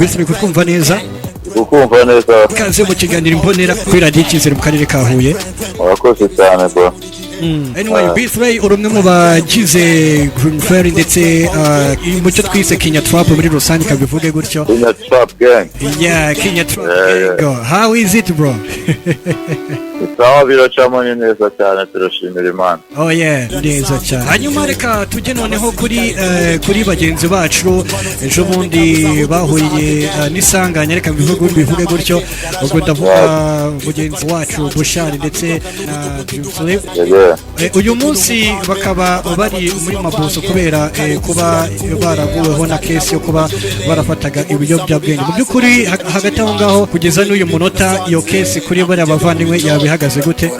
Bisi kutwumva neza? Ukumva neza. Ikaze mu kiganiro Imbonera kuri Radiyo Icyizere mu karere ka Huye. Murakoze cyane, bro. Anyway, B-Threy, uri umwe mu bagize Green Ferry ndetse mu cyo twise Kinya Trap muri rusange, kabivuge gutyo. Kinya Trap Gang. Yeah, Kinya Trap Gang. How is it, bro? Sawa, biracamo, ni neza cyane, turashimira Imana. Oh yeah, neza cyane. Hanyuma reka tujye noneho kuri bagenzi bacu ejo bundi bahuriye n'isanganya, reka mbivuge gutyo. Ubwo ndavuga mugenzi wacu Bushali ndetse na Dream Slip. Uyu munsi bakaba bari muri mabuso kubera kuba baraguweho na case yo kuba barafataga ibiyobyabwenge. Mu by'ukuri, hagati aho ngaho, kugeza n'uyu munota, iyo case kuri bariya bavandimwe yaba ihagaze gute?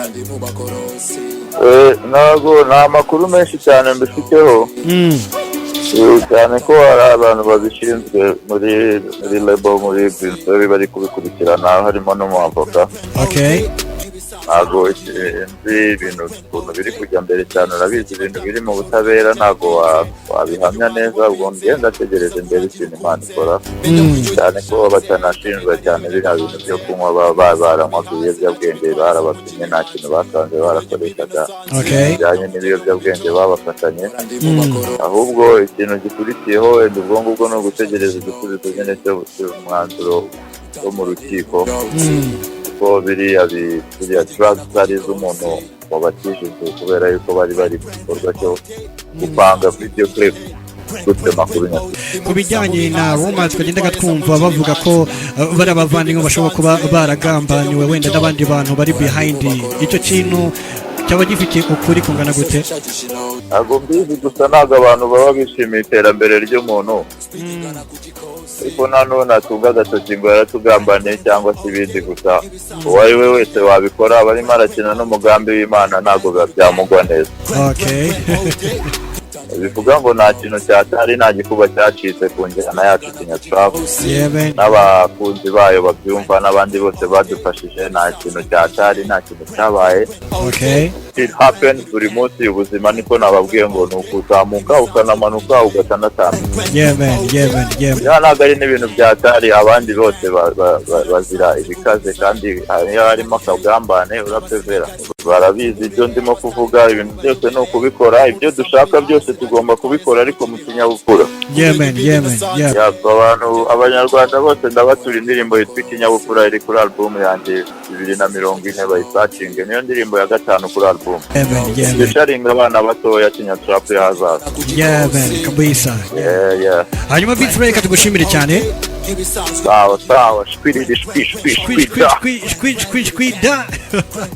Ntabwo nta makuru menshi cyane mbifiteho. Cyane ko hari abantu babishinzwe muri label, muri Green Ferry, bari kubikurikirana, harimo n'umwavoka. Ntabwo nzi ibintu ukuntu biri kujya mbere cyane. Urabizi, ibintu biri mu butabera ntabwo wabihamya neza. Ubwo ngenda ndategereje mbere ikintu Imana ikora, cyane ko batanashinjwa cyane biriya bintu byo kunywa. Baba baranywaga ibiyobyabwenge, barabapimye, nta kintu basanze barakoreshaga bijyanye n'ibiyobyabwenge babafatanye. Ahubwo ikintu gikurikiyeho wenda ubwo ngubwo ni ugutegereza igisubizo nyine cy'umwanzuro wo mu rukiko, kuko biriya drugs ari iz'umuntu wabatijije, kubera yuko bari mu gikorwa cyo gupanga video clip gutyo, makuru nyakuri. Ku bijyanye na rumors twagendaga twumva bavuga ko bari abavandimwe bashobora kuba baragambaniwe wenda n'abandi bantu bari behind icyo kintu, cyaba gifite ukuri kungana gute? Ntabwo mbizi, gusa ntabwo abantu baba bishimiye iterambere ry'umuntu, ariko nta n'uwo natunga agatoki ngo yaratugambaniye cyangwa se ibindi. Gusa uwo ari we wese wabikora aba arimo arakina n'umugambi w'Imana, ntabwo biba byamugwa neza. Bivuga ngo nta kintu cyatari, nta gikuba cyacitse ku njyana yacu Kinyatrap Yeah, man. n'abakunzi bayo babyumva n'abandi bose badufashije. Nta kintu cyatari, nta kintu cyabaye. It happens buri munsi. Ubuzima niko nababwiye ngo ni ukuzamuka ukanamanuka ugatanatambika. Yeah, man. Yeah, man. Yeah. Ya, ntabwo ari n'ibintu byatari. Abandi bose bazira ibikaze, kandi iyo harimo akagambane urapevera, barabizi ibyo ndimo kuvuga. Ibintu byose ni ukubikora, ibyo dushaka byose tugomba kubikora, ariko mu kinyabupfura. Yeah, man. Yeah, man. Yeah. Ya, abantu, Abanyarwanda bose, ndabatura indirimbo yitwa "Ikinyabupfura", iri kuri album yanjye 2040. Bayisacinge, niyo ndirimbo ya gatanu kuri album. Yeah, man. Yeah, man. Featuring abana batoya, Kinyatrap y'ahazaza. Yeah, man. Kabisa. Yeah. Hanyuma B-Threy, reka tugushimire cyane. Sawa sawa, shwiriri shwi shwi. Shwi. Shwi. Shwi shwi shwi shwi da.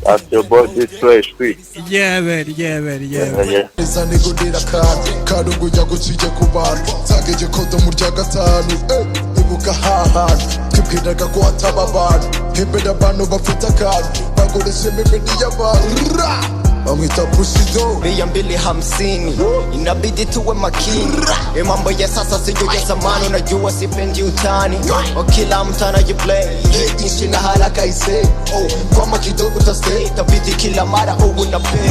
That's your boy B-Threy, shwi. Yeah, man. Yeah, man. Yeah, man. Yeah. Neza nigondera akantu karungu yaguciye ku bantu nsangeje kodo mu rya gatanu, eh, ibuka hahantu twibwiraga ko hataba abantu, imbere abantu bafite akantu bakoresha imibiri y'abantu. Ra! Bamwita Bushido. 250, inabidi tuwe makini. E, mambo ya sasa siyo ya zamani, unajua sipendi utani o, kila mtu anajiplay nchi na haraka ise, oh, kwama kidogo utastay, itabidi kila mara uwe na pay.